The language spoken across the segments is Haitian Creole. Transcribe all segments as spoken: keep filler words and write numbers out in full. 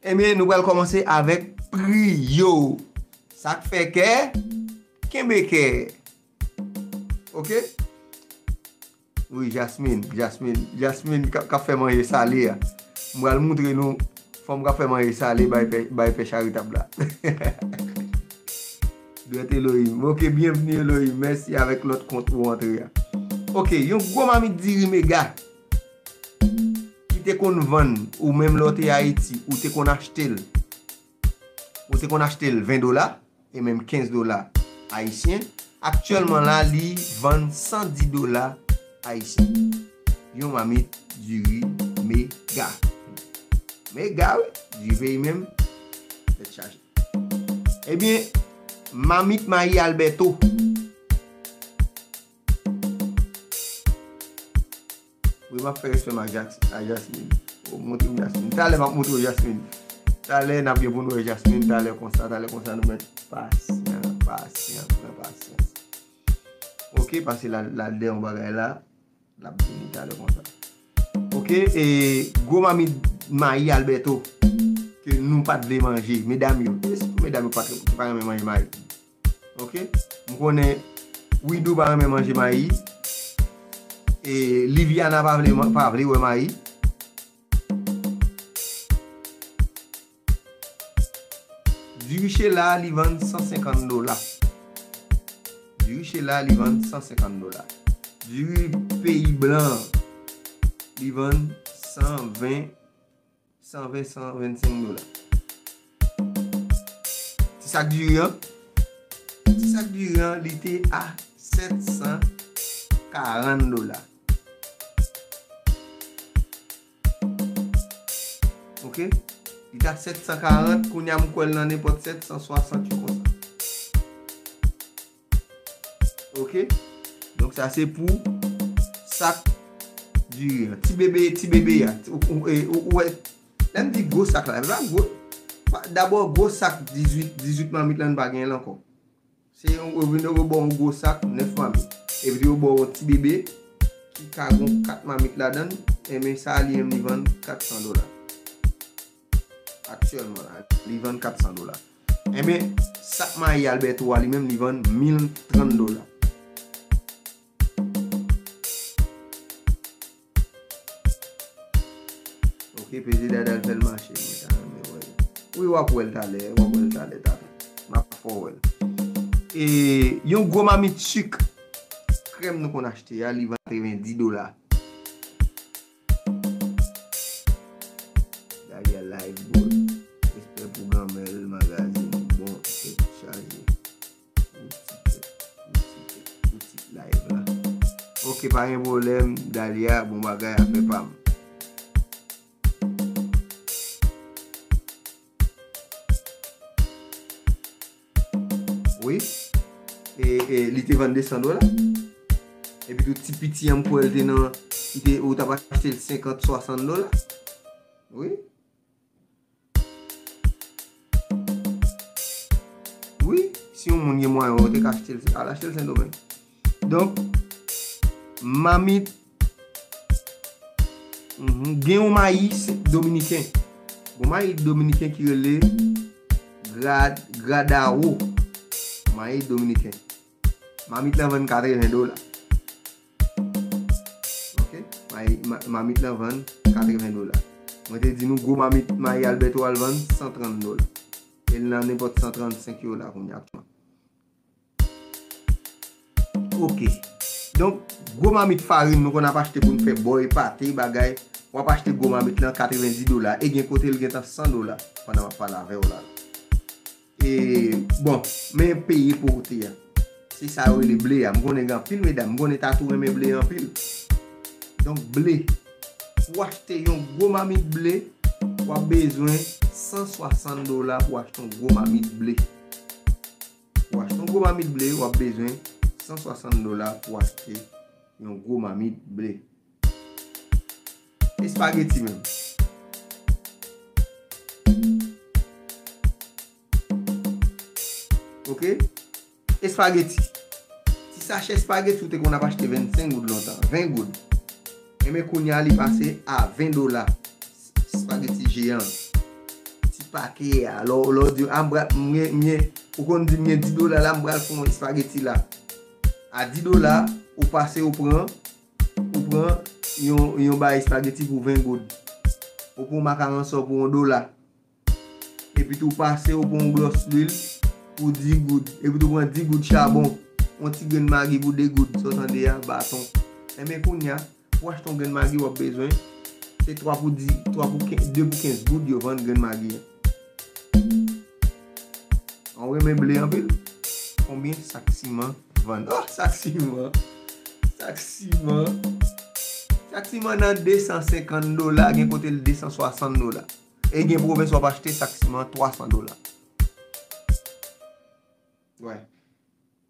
Ebyen, nou pral kòmanse avèk pri yo. Sa k fè kè, kenbe kè. Oke? Wi, Jasmine, Jasmine, Jasmine k ap, k ap fè manje sale a. M pral moutre nou fanm k ap fè manje sale bay pè, bay pè charitab la. Dwèt Elohim. Oke, byenvni Elohim. Mèsi avèk lòt kont ou antre a. Oke, yon gwo mamit diri mega ki te konn vann ou menm lè w te Ayiti, ou te konn achte l. Ou te konn achte l ven dola, e menm kenz dola ayisyen. Aktyèlman la, li vann san dis dola ayisyen. Yon mamit diri mega. Mega, wi. Diri peyi menm. Tèt chaje. Ebyen, mamit mayi Alberto. Wi, m ap fè respè m a Jas-, a Jasmine. O, montre m Jasmine. Talè m ap montre w Jasmine. Talè n ap gen pou n wè Jasmine. Talè konsa, talè konsa, nou mèt pasyan, pasyan, pran pasyans. Oke, pase la, la dèyè yon bagay la. L ap vini talè konsa. Oke, e gwo mamit mayi Alberto ke nou pa t vle manje. Medam yo, e sitou medam yo pa t, ki pa renmen manje mayi. Oke? M konnen Widou pa renmen manje mayi. E Liviana pa vle, pa vle wè mayi. Diri Chela, li vann san senkant dola. Diri Chela, li vann san senkant dola. Diri peyi blan, li vann san ven, san ven, san vennsenk dola. Ti sak diri an, ti sak diri an, li te a sèt san karant dola. Oke? Li ta sèt san karant, kounye a m kwè l nan nenpòt sèt san swasant yo konsa. Oke? Donk sa se pou sak diri an. Ti bebe, ti bebe a. Ou, ou, e, ou, ou wè, lè m di gwo sak la, e pa gwo. Pa, dabò, gwo sak dizuit, dizuit mamit la, n pa genyen l ankò. Se yon, yo vin yo ba w yon gwo sak, nèf mamit. Epi yo ba w yon ti bebe ki ka gen kat mamit ladan l, enben sa a li menm li vann kat san dola. Aktyèlman la, li vann kat san dola. Enben, sak mayi Alberto a li menm li vann mil trant dola. Oke, peze dada l fè l mache, mwen ta renmen wè l. Wi, w ap wè l talè, w ap wè l talè, talè. M ap fè w wè l. E yon gwo mamit sik, krèm nou konn achte a, li vann katrevendi dola. Dali a live goal. Respè pou Granmèl Magazine. Bon, tèt chaje. Pou ti tèt, pou ti tèt, pou ti live la. Oke, pa gen pwoblèm. Dali a, bon bagay, afè pa m. Wi. E, e li te vann de san dola. Epi tou ti piti an m kwè l te nan, li te, ou t ap achte l senkant, swasant dola. Wi. Wi, si yon moun gen mwayen, ou te ka achte l, al achte l Sendomeng. Donk, mamit, mhm, gen yon mayi dominiken. Yon mayi dominiken ki rele gra-, gradao. Mayi dominiken. Mamit lan vann katreven dola. Oke? Mayi, ma-, mamit lan vann katreven dola. Mwen te di nou gwo mamit mayi Alberto a l vann san trant dola. E l nan nenpòt san trannsenk yo la kounye a. Oke. Donk, gwo mamit farin nou konn ap achte pou n fè bòy, pate, bagay. W ap achte gwo mamit lan katrevendi dola. E gen kote l gentan san dola pandan m ap pale avè w la. E, bon, men peye pote a. Se sa yo rele ble a. M konnen gen anpil medam, m konnen ta tou renmen ble anpil. Donk, ble. Pou w achte yon gwo mamit ble, w ap bezwen san swasant dola pou w achte yon gwo mamit ble. Pou w achte yon gwo mamit ble, w ap bezwen san swasant dola pou w achte yon gwo mamit ble. Espageti menm. Oke? Espageti. Ti sachè espageti ou te konn ap achte vennsenk goud lontan, ven goud. Enben kounye a li pase a ven dola. Espageti jeyan. pake a. Lè w, lè w di, "A, m pral, m gen, m gen," ou konn di, "M gen dis dola la, m pral fè yon espageti la." A dis dola, ou pase, ou pran, ou pran yon, yon bagay espageti pou ven goud. Ou pran yon makaron sò pou yon dola. Epi tou pase, ou pran yon glòs lwil pou dis goud. Epi tou pran dis goud chabon. Yon ti grenn magi pou de goud. Sa w tande a, baton. Enben kounye a, pou achte yon grenn magi, w ap bezwen, se twa pou dis, twa pou kenz, de pou kenz goud yo vann grenn magi an. Ou renmen ble anpil? Konbyen sak siman vann? Oh, sak siman! Sak siman! Sak siman nan de san senkant dola, gen kote l de san swasant dola. E gen pwovens w ap achte sak siman twa san dola. Wè.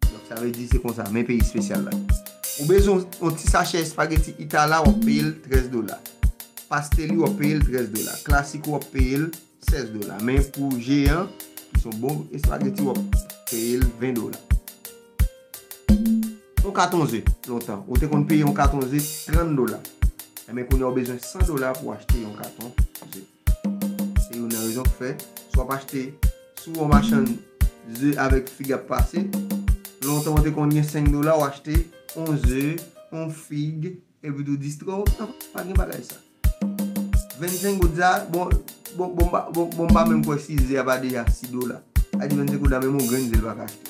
Donk, sa vle di se konsa, men peyi espesyal la. Ou bezwen yon ti sachè espageti Itala, w ap peye l trèz dola. Pasteli, w ap peye l trèz dola. Klasiko, w ap peye l sèz dola. Men pou jeyan, ki se yon bon espageti, w ap peye l ven dola. Yon katon ze, lontan, ou te konn peye yon katon ze trant dola. Enben, kounye a, ou bezwen san dola pou achte yon katon ze. Se youn nan rezon k fè, si w ap achte, si w yon machann ze avèk fig ap pase, lontan ou te konn gen senk dola, w achte yon ze, yon fig, epi tou dis dola, pa gen bagay sa. Vennsenk goud sa, bon, bon, bon, m pa- bon, bon, m pa menm kwè si ze a pa deja sis dola. Sa di vennsenk goud la, menm yon grenn ze l pa ka achte.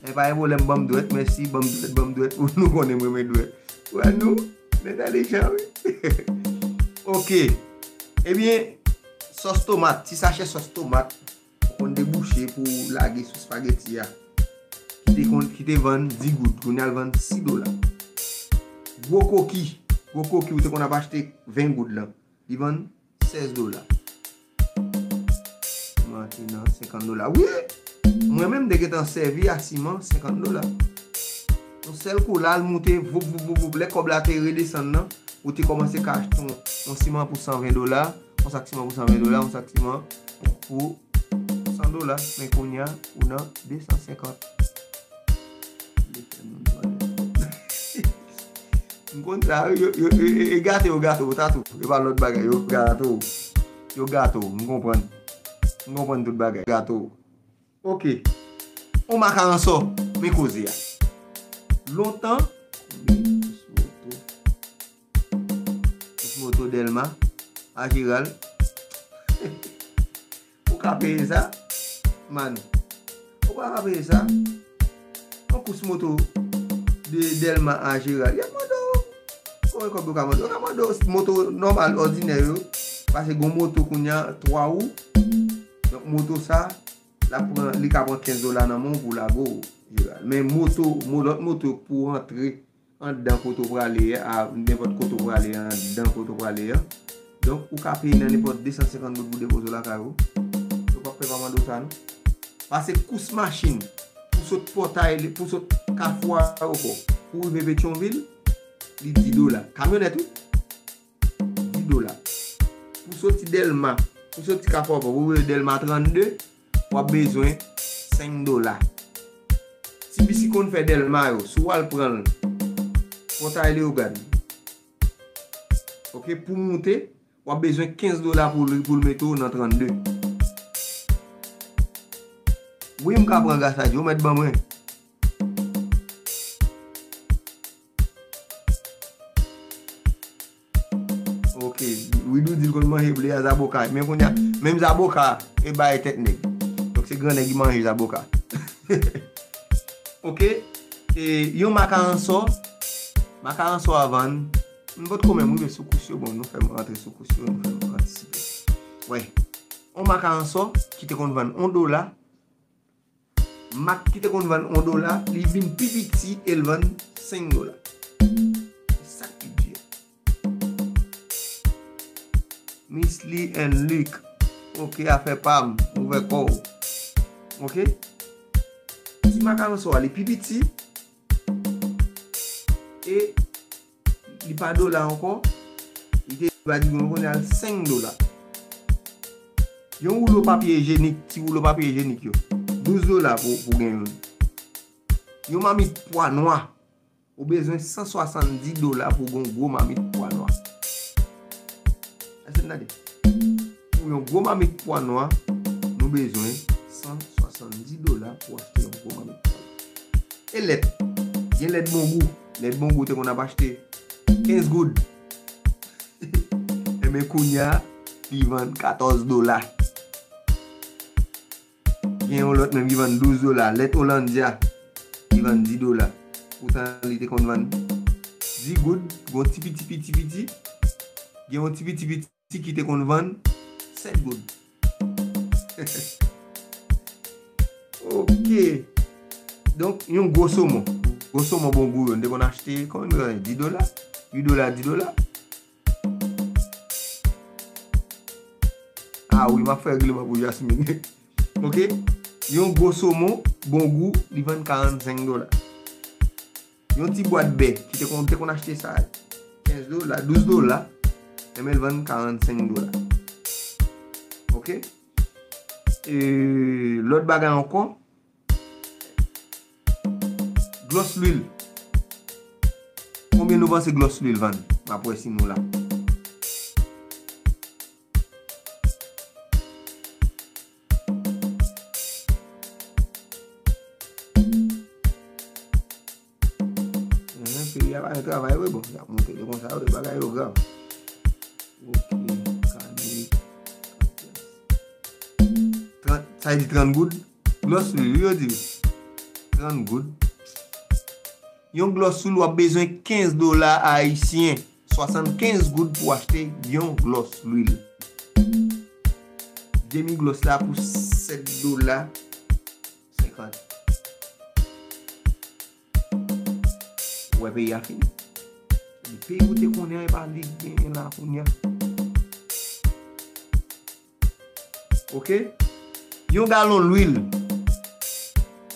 Men pa gen pwoblèm, ban m dwèt, mèsi, ban m dwèt, ban m dwèt. Nou konnen mwen renmen dwèt. Wè nou, nou entèlijan, wi. Ok. Ebyen, sòs tomat, ti sachè sòs tomat, ou konn debouche pou w lage sou espageti a. Ki te konn, ki te vann dis goud, kounye a l vann sis dola. Gwo koki, gwo koki ou te konn ap achte ven goud lan. Li vann sèz dola. Siman te nan senkant dola. Wi! Mwen menm, m te gentan sèvi a siman senkant dola. Yon sèl kou la, l moute, voup, voup, voup, voup. Lè kòb la te redesann nan, ou te kòmanse ka achte yon, yon siman pou san ven dola, yon sak siman pou san ven dola, yon sak siman pou san dola. Men kounye a, ou nan de san senkant. M konn sa, yo, yo, yo, yo, yo gate w, gate w, tatou. Yo pa lòt bagay, yo gate w. Yo gate w, m konprann. M konprann tout bagay, gate w. Ok. On makaran sò, men koze a. Lontan, kous moto, kous moto Dèlma, a Jeral. Ou ka peye sa, man. Ou pa ka peye sa. Yon kous moto de Dèlma a Jeral. Y ap mande w. Konbyen kòb yo ka mande w? Yo ka mande w moto nòmal, òdinè yo. Paske gon moto kounye a, twa wou. Donk, moto sa, l ap pran, li ka pran kenz dola nan men w pou lage w, Jeral. Men moto, mo-, lòt moto pou w rantre anndan kote w prale a, nenpòt kote w prale a, anndan kote w prale a. Donk, ou ka peye nan nenpòt de san senkant goud pou depoze w lakay ou. Yo p ap fè pa mande w sa, non. Pase kous machin, pou sot pòtay, pou sot Kafou Ayewopò, pou rive Petyonvil, li dis dola. Kamyonèt, wi. Dis dola. Pou soti Dèlma, pou soti Kafou Ayewopò, pou rive Dèlma trannde, w ap bezwen senk dola. Ti bisi konn fè Dèlma yo, si w al pran l, Pòtay Leyogàn. Ok, pou moute, w ap bezwen kenz dola pou l, pou l mete w nan trannde. Wi, m ka pran gras la, yo mèt ban mwen. Ok, Widou di l konn manje ble a zaboka. Men kounye a, menm zaboka, e bay tèt nèg. Donk se gran nèg ki manje zaboka. Ok, e yon makaran sò, makaran sò a vann, m potko menm rive sou kous yo, bon, nou fè m rantre sou kous yo, nou fè m antisipe. Wè, yon makaran sò ki te konn vann yon dola, mak ki te konn vann yon dola, li vin pi piti e l vann senk dola. E sa k pi di a. Miss Lee and Luke. Ok, afè pa m, ouvè kò w. Ok? Ti makaran sò a, li pi piti. E li pa dola ankò. Li te pa di mwen kounye a l senk dola. Yon woulo papye ijenik, ti woulo papye ijenik yo. Douz dola pou, pou gen youn. Yon mamit pwa nwa. Ou bezwen san swasanndis dola pou gon gwo mamit pwa nwa. Èske n tande? Pou yon gwo mamit pwa nwa, nou bezwen san swasanndis dola pou achte yon gwo mamit pwa nwa. E lèt. Gen lèt bongou. Lèt bongou te konn ap achte kenz goud. Enben, kounye a, li vann katòz dola. Gen yon lòt menm ki vann douz dola. Lèt Olandia, li vann dis dola. Poutan, li te konn vann dis goud. Gen yon ti piti, piti, piti. Gen yon ti piti, piti ki te konn vann sèt goud. Ok. Donk, yon gwo somon. Gwo somon bongou yo. Nou te konn achte, konbyen nou te konn achte? Dis dola? Uit dola, dis dola. Ah wi, m ap fè regleman pou Jasmine. Ok? Yon gwo somon bongou, li vann karannsenk dola. Yon ti bwat bè ki te konn, te konn achte sa kenz dola, douz dola, enben l vann karannsenk dola. Ok? E lòt bagay ankò, glòs lwil. Konbyen nou panse glòs lwil vann? M ap wè si nou la. Enhen, peyi a pa gen travay vre, bon, y ap monte li konsa vre, bagay yo grav. Ok, kane, trant, sa vle di trant goud. Glòs lwil, wi, yo di. Trant goud. Yon glòs lwil, w ap bezwen kenz dola ayisyen, swasannkenz goud pou achte yon glòs lwil. Demi glòs la pou sèt dola senkant. Ou wè peyi a fini. Peyi ou te konnen an, e pa li k genyen la kounye a. Ok? Yon galon lwil.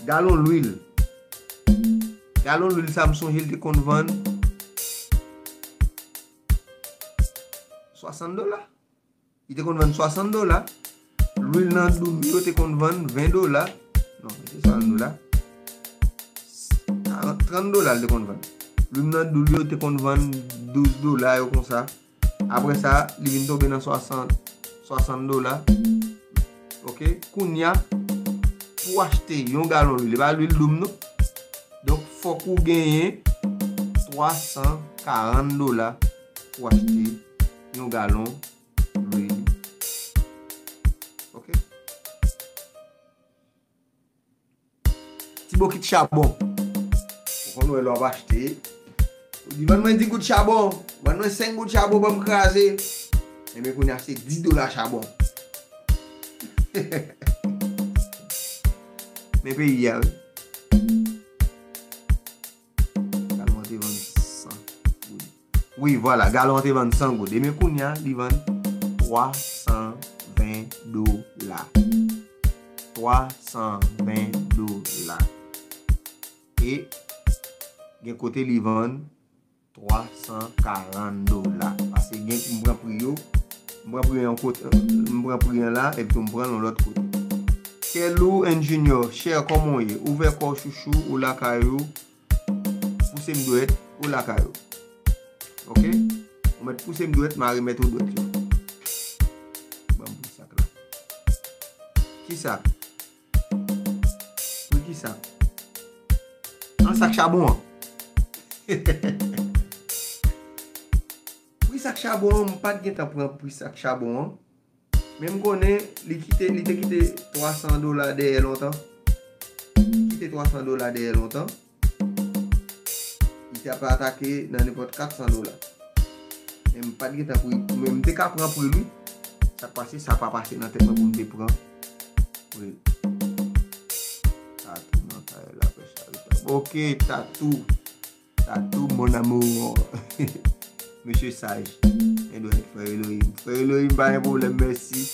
Galon lwil. Galon lwil sa, m sonje l te konn vann swasant dola. Li te konn vann swasant dola. Lwil nan doul yo te konn vann ven dola. Non, li te swasant dola. Karan-, trant dola li te konn vann. Lwil nan doul yo te konn vann douz dola yo konsa. Apre sa, li vin tonbe nan swasant, swasant dola. Ok? Kounye a, pou achte yon galon lwil, e pa lwil doum non. Donk, fòk ou genyen twa san karant dola pou achte yon galon lwil. Ok? Ti bokit chabon. Ou konn wè lè w ap achte. Ou di, "Vann mwen dis goud chabon. Vann mwen senk goud chabon, ban m kraze." Enben, kounye a, se dis dola chabon. Men peyi a, wi. Galon an te vann san goud. Wi, vwala, galon an te vann san goud. Ebyen, kounye a, li vann twa san ven dola. Twa san ven dola. E gen kote li vann twa san karant dola. Paske gen, m pran pri yo. M pran pri an kote, m pran pri an la, epi tou m pran l yon lòt kote. Kelou and Junior, chè, kòman w ye? Ouvè kò w chouchou, ou lakay ou. Pouse m dwèt, ou lakay ou. Ok? Ou mèt pouse m dwèt, m a remèt ou dwèt yo. Ban m pou sak la. Ki sak? Pou ki sak? An, sak chabon an. Pri sak chabon an, m pa t gentan pran pri sak chabon an. Men m konnen li kite, li te kite twa san dola dèyè lontan. Kite twa san dola dèyè lontan. Li te ap atake nan nenpòt kat san dola. Men m pa t gentan pri, men m te ka pran pri l wi. Sa k pase, sa pa pase nan tèt mwen pou m te pran pri l. Tatou nan kay la, pè charitab. Ok, Tatou. Tatou, mon amour. Mesye saj. Edward, frè Elohim. Frè Elohim, pa gen pwoblèm, mèsi.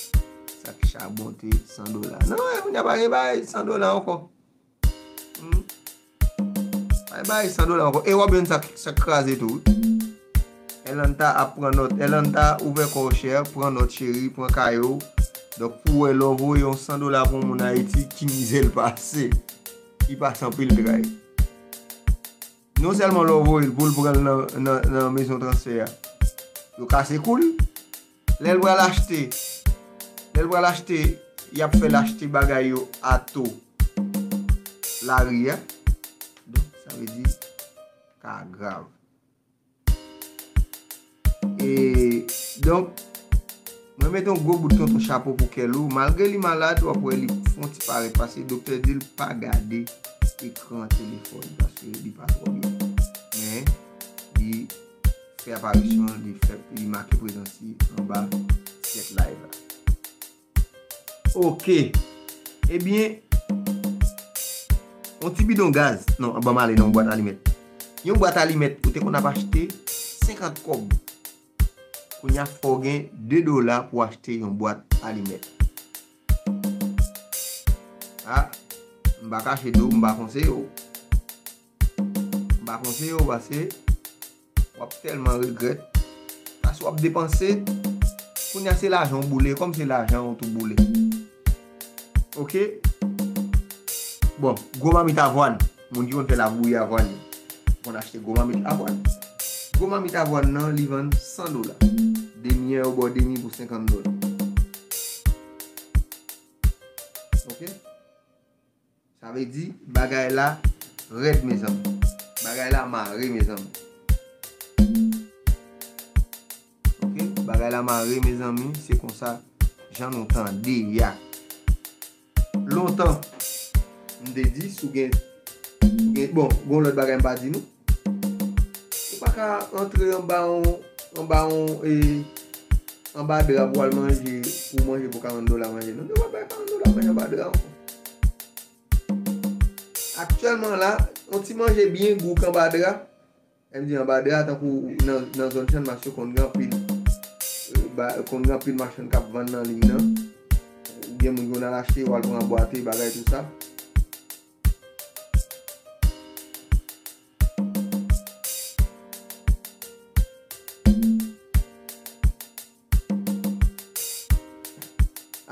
Sak chabon te san dola. Non, kounye a pa gen bagay san dola ankò. Hmm? Pa gen bagay san dola ankò. E w ap jwenn sa, sa kraze tou, wi. Elanta ap pran nòt. Elanta, ouvè kò w, chè. Pran nòt, cheri. Pran kaye w. Donk, pou w wè, lè w voye yon san dola pou yon moun Ayiti, ki mizè l pase. Li pase anpil tray. Non sèlman lè w voye l pou l pran l nan, nan, nan mezon transfè a, yo kase kou l, Lè l pral achte, lè l pral achte, y ap fè l achte bagay yo ato lari a. Donk, sa vle di, ka grav. E, donk, mwen mete yon gwo bout tonton chapo pou Kèlou. Malgre li malad, w ap wè li fon ti parèt. Paske doktè di l pa gade ekran telefòn, paske li pa twò byen. Men, li fè aparisyon, li fè, li make prezans li anba tèt live la. Ok. Ebyen, yon ti bidon gaz. Non, ban m ale nan yon bwat alimèt. Yon bwat alimèt, ou te konn ap achte senkant kòb. Kounye a, fò w gen de dola pou w achte yon bwat alimèt. A, m pa kache di w, m pa konseye w. M pa konseye w, paske w ap tèlman regrèt. Paske w ap depanse, kounye a se lajan w boule, kòm se lajan w tou boule. Ok? Bon, gwo mamit avwàn, moun ki konn fè labouyi avwàn yo, konn achte gwo mamit avwàn. Gwo mamit avwàn nan, li vann san dola. Demi an, yo ba w demi pou senkant dola. Ok? Sa vle di, bagay la rèd, mezanmi. Bagay la mare, mezanmi. Ok? Bagay la mare, mezanmi. Se konsa, jan nou tande a. Lontan, m te di, si w gen, si w gen, bon, gen yon lòt bagay m pa di nou. Ou pa ka antre anba yon, anba yon, e, anba dra pou al manje, pou manje pou karant dola manje. Non, yo pa bay karant dola manje anba dra ankò. Aktyèlman la, yon ti manje byen gou k anba dra. Lè m di anba dra, tankou nan, nan zòn Channmas yo konn gen anpil, e, ba, konn gen anpil machann k ap vann nan liy nan. Gen moun yo nan achte, yo al pran bwate, bagay tou sa.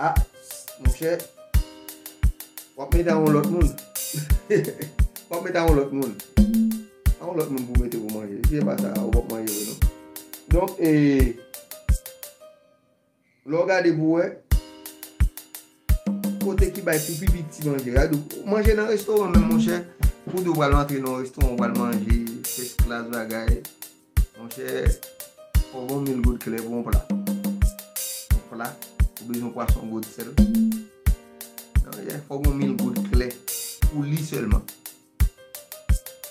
A, monchè, w ap mete a yon lòt moun. W ap mete a yon lòt moun. A yon lòt moun pou mete pou manje. Si se pa sa, ou p ap manje vre non. Donk, e, lè w gade pou wè, kote ki bay pou pi piti manje. Gade, manje nan restoran menm, monchè, pou di w pral antre nan yon restoran, w pral manje, first class bagay. Monchè, fò w gen mil goud klè pou yon pla. Yon pla, ou bezwen pwason gwo sèl. Non, yeah, fò w gen mil goud klè pou li sèlman.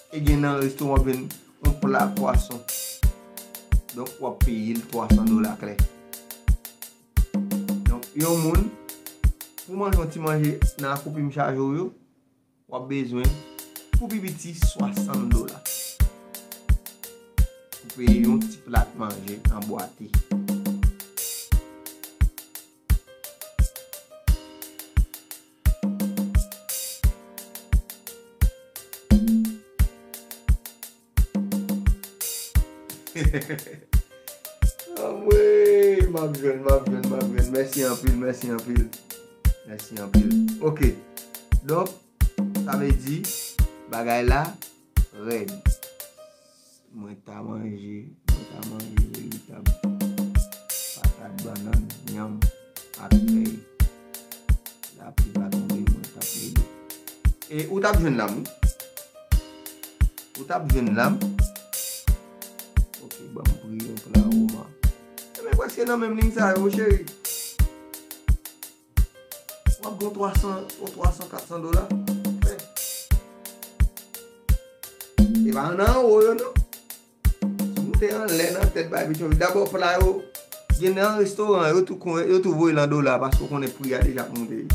E gen nan restoran w ap jwenn yon pla pwason. Donk, w ap peye l twa san dola klè. Donk, yon moun, pou manje yon ti manje nan akoupi m chaje w yo, w ap bezwen, pou pi piti, swasant dola. Pou peye yon ti plat manje anbwate. Anmwey, m ap jwenn, m ap jwenn, m ap jwenn. Mèsi anpil, mèsi anpil. Mèsi anpil. Ok. Donk, sa vle di, bagay la rèd. Mwen ta manje, mwen ta manje veritab patat, bannann, yanm ak fèy. Lapli pa tonbe, mwen t ap rele. E ou t ap jwenn la m wi. Ou t ap jwenn la m. Ok, ban m pri yon pla woma. Ebyen, prèske nan menm liy sa yo, cheri. W ap gen twa san, twa san, kat san dola. Fè. E pa nan anwo yo, non. Si w moute anlè nan tèt bay Petyonvil. Dabò, pla yo, gen nan restoran, yo tou kon, yo tou voye l an dola, paske w konnen pri a deja ap moute.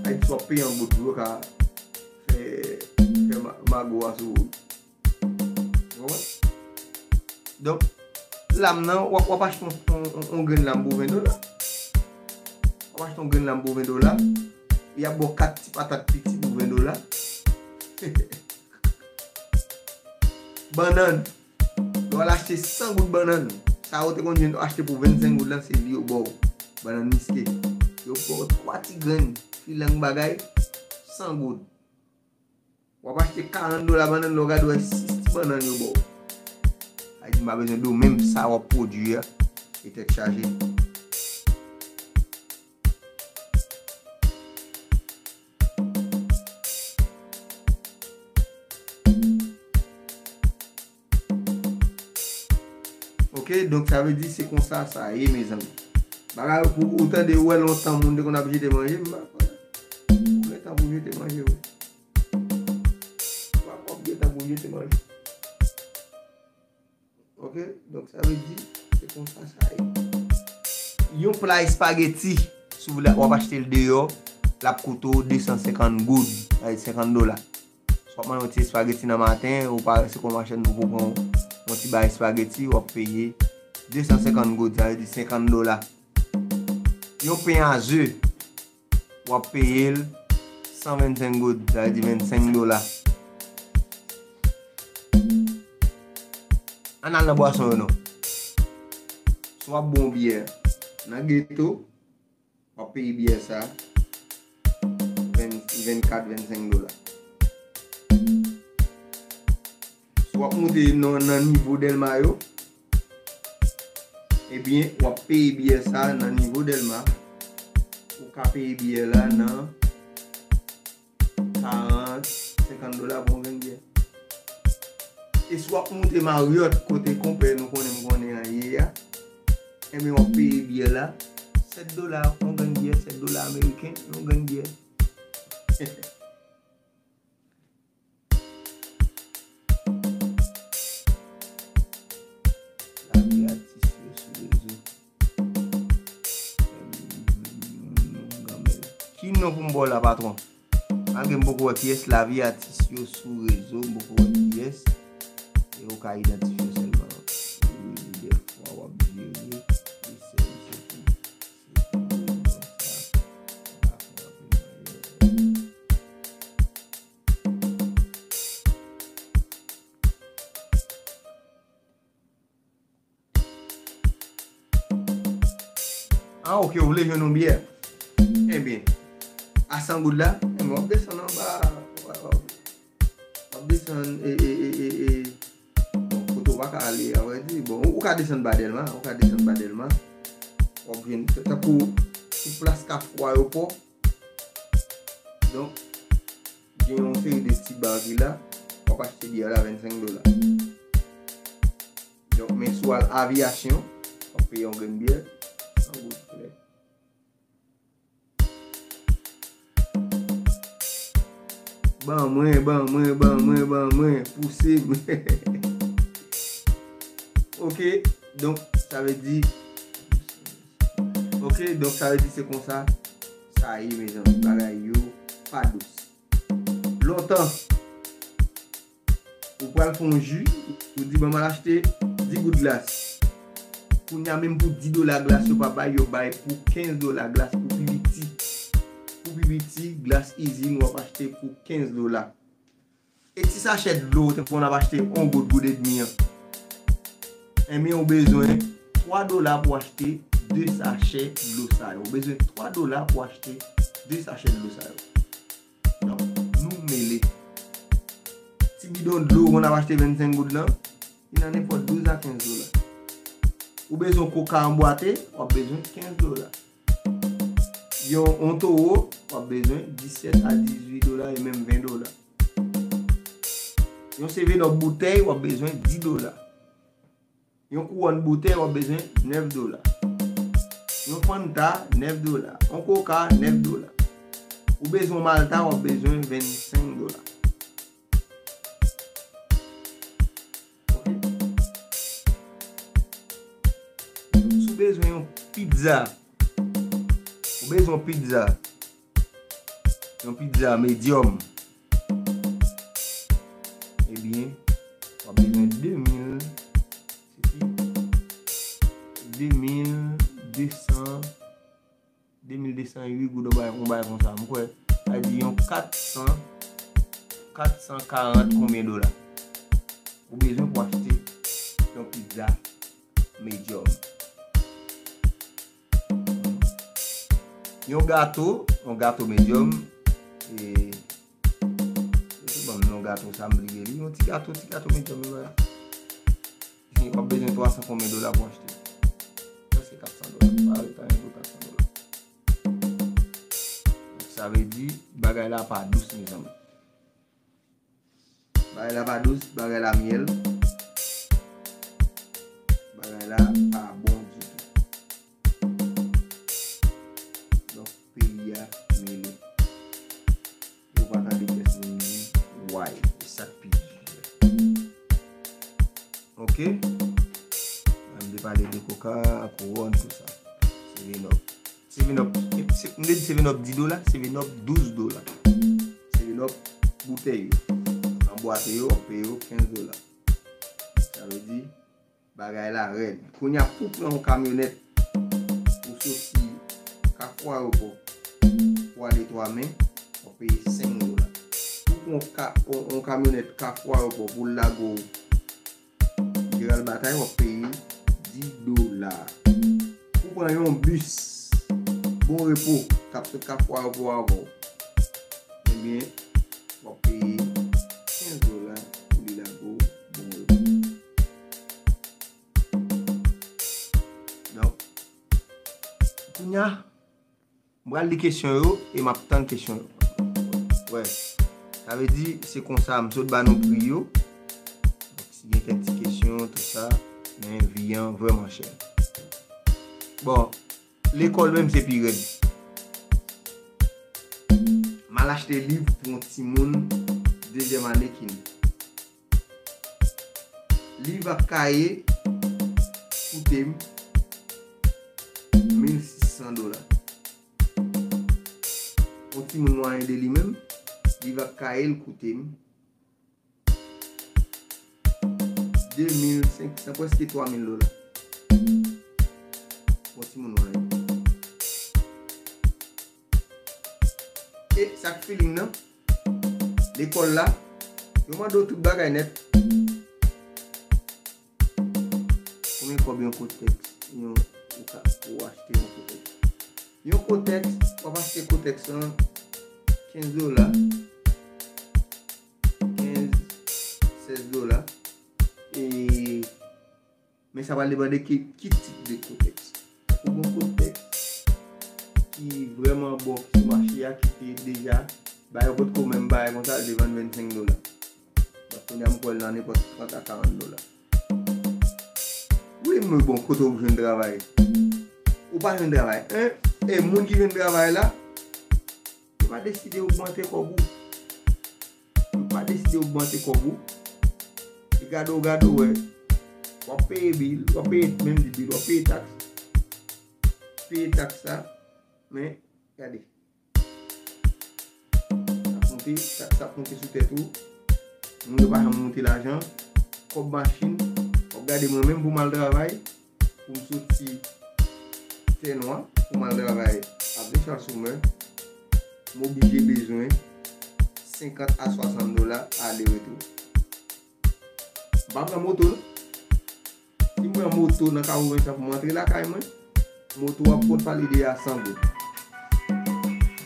Ayiti w ap peye an goud pou yo ka fè, fè ma-, mago a sou ou. Ou konprann? Donk, lam nan, w ap, w ap achte yon, yon, yon, yon grenn lam pou ven dola. W ap achte yon grenn lam pou ven dola. Y ap ba w kat ti patat piti pou ven dola. Bannann. Lè w al achte san goud bannann, sa yo te konn jwenn achte pou vennsenk goud lan, se li yo ba w. Bannann miske. Yo ba w twa ti grenn filang bagay, san goud. W ap achte karant dola bannann, lè w gade w wè sis ti bannann yo ba w. Sa vle di m pa bezwen di w menm sa w ap pwodui a, e tèt chaje. Ok, donk sa vle di se konsa sa ye, mezanmi. Bagay pou ou tande, ou wè lontan moun te konn ap jete manje, m pa kwè. Ou gentan pou jete manje, wi. Ou pa, w ap gentan pou jete manje. Ok, donk sa vle di se konsa sa ye. Yon pla espageti, si w vle, w ap achte l deyò, l ap koute w de san senkant goud, sa vle di senkant dola. Si w ap manje yon ti espageti nan maten, ou pa rete kòm machann, ou pran yon ti bay espageti, w ap peye de san senkant goud, sa vle di senkant dola. Yon pen a ze, w ap peye l san vennsenk goud, sa vle di vennsenk dola. Ann al nan bwason yo non. Si w ap bon byè nan geto, w ap peye byè sa ven, vennkat, vennsenk dola. Si w ap monte nan, nan nivo Dèlma yo, ebyen, w ap peye byè sa nan nivo Dèlma. Ou ka peye byè la nan karant, senkant dola pou yon grenn byè. E si w ap monte Marriott, kote konpè nou konnen m konnen an ye a, ebyen, w ap peye byè la sèt dola, yon grenn byè, sèt dola ameriken, yon grenn byè. Lavi atis yo sou rezo. Ki non pou m ba w la, patwon? Malgre m poko wè kiyès, lavi atis yo sou rezo, m poko wè kiyès. E ou ka idantifye w sèlman. Wi, wi, dèfwa w ap jere, e sèl se pou, se pou rezo sa. M pa fè anpil manje. Ah, ok, ou vle jwenn yon byè. Ebyen, a san goud la, ebyen, w ap desann anba, w ap, w ap, w ap desann, e, e, e, e, e, bon, kote w pa ka ale, a vrè di, bon, ou, ou ka desann ba Dèlma, ou ka desann ba Dèlma, w ap jwenn, tankou sou plas Kafou Ayewopò. Donk, gen yon seri de ti ba ki la, w ap achte byè la vennsenk dola. Donk, men si w al Aviyasyon, w ap peye yon grenn byè san goud, klè. Ban mwen, ban mwen, ban mwen, ban mwen, pouse m. Ok, donk, sa vle di, ok, donk, sa vle di se konsa sa ye, mezanmi, bagay yo pa dous. Lontan, ou pral fè yon ji, ou di, "Ban m al achte dis goud glas." Kounye a, menm pou dis dola glas yo pa bay, yo bay pou kenz dola glas pou pi piti. Pou pi piti, glas izin w ap achte pou kenz dola. E ti sachè dlo ou te konn ap achte yon goud, goud edmi an? Ebyen, ou bezwen twa dola pou achte de sachè dlo sa yo. Ou bezwen twa dola pou achte de sachè dlo sa yo. Donk, nou mele. Ti bidon dlo ou konn ap achte vennsenk goud lan, li nan nenpòt douz a kenz dola. Ou bezwen koka anbwate, w ap bezwen kenz dola. Yon, yon towo, w ap bezwen disèt a dizuit dola e menm ven dola. Yon seven up boutèy, w ap bezwen dis dola. Yon kouwòn boutèy, w ap bezwen nèf dola. Yon Fanta, nèf dola. Yon Coca, nèf dola. Ou bezwen Malta, w ap bezwen vennsenk dola. Ok. Si w bezwen yon pizza, ou bezwen yon pizza, yon pizza medium, ebyen, w ap bezwen de mil, se ki de mil de san, de mil de san uit goud, yon bagay, yon bagay konsa. M kwè, sa di yon kat san, kat san karant konbyen dola ou bezwen pou achte yon pizza medium. Yon gato, yon gato medium, e, yo te ban m non gato sa, m bliye li. Yon ti gato, ti gato medium, wi, wala. W ap bezwen twa san konbyen dola pou achte? Prèske kat san dola. Pa rete anyen pou kat san dola. Donk, sa vle di, bagay la pa dous, mezanmi. Bagay la pa dous, bagay la myèl. Bagay la Ok? M te pale de koka, kowòn, tout sa. Seven Up. Seven Up, se- m te di Seven Up dis dola, Seven Up douz dola. Seven Up boutèy yo. Anbwate yo, w ap peye yo kenz dola. Sa vle di, bagay la rèd. Kounye a, pou pran yon kamyonèt, ou soti Kafou Ayewopò, pou ale Twamen, w ap peye senk dola. Pou pran yon ka- yon, yon kamyonèt Kafou Ayewopò, pou l lage w Jeral Batay, w ap peye dis dola. Pou pran yon bis Bon Repo, k ap sot Kafou Ayewopò avè w, ebyen, w ap peye kenz dola pou li lage w Bon Repo. Donk, kounye a, m pral li kesyon yo e m ap tann kesyon yo. Wè, sa vle di, se konsa, m sot ba nou pri yo. Donk, si gen kèk ti kesyon, tout sa, men vi an vrèman chè. Bon, lekòl menm se pi rèd. M al achte liv pou yon timoun dezyèm ane kin. Liv ak kaye koute m mil sis san dola. Yon timoun mwayen de li menm, liv ak kaye l koute m de mil senk san, prèske twa mil dola. Yon timoun mwayen. E sa k feeling nan, lekòl la, yo mande w tout bagay nèt. Konbyen kòb yon kotèks, yon, ou ka, ou achte yon kotèks? Yon kotèks, w ap achte kotèks lan kenz dola, kenz, sèz dola. E Men sa pral depann de ki, ki tip de kotèks. Tankou gon kotèks ki vrèman bon, ki sou mache a, ki te deja bay, yo potko menm bay konsa, l te vann vennsenk dola. Donk, kounye a, m kwè l nan nenpòt trant a karant dola. Wi, men bon, kote w jwenn travay? Ou pa jwenn travay, en? E moun ki jwenn travay la, yo pa deside ogmante kòb ou. Yo pa deside ogmante kòb ou. E gade w, gade w wè. W ap peye bil, w ap peye, menm di bil, w ap peye taks. Peye taks sa, men, gade. Sa ap monte, taks sa ap monte sou tèt ou. Moun yo pa janm monte lajan. Kòb machin, w ap gade mwen menm pou m al travay. Pou m soti Fènwa, pou m al travay Avenue Charles Summer, m oblije bezwen senkant a swasant dola ale retou. M pa pran moto, non. Si m pran moto nan Kafou Vensan pou m antre lakay mwen, moto ap konn pale de a san goud.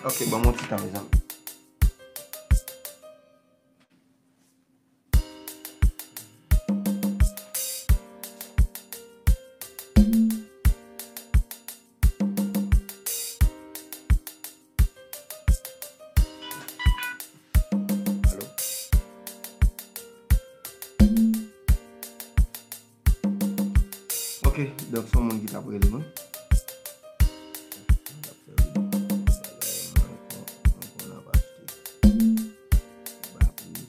Ok, ban m yon ti tan, mezanmi. Alo? Ok, donk se yon moun ki t ap rele mwen. Mwen t ap fè videyo sou bagay mwen kon- mwen konn ap achte. Ba pri.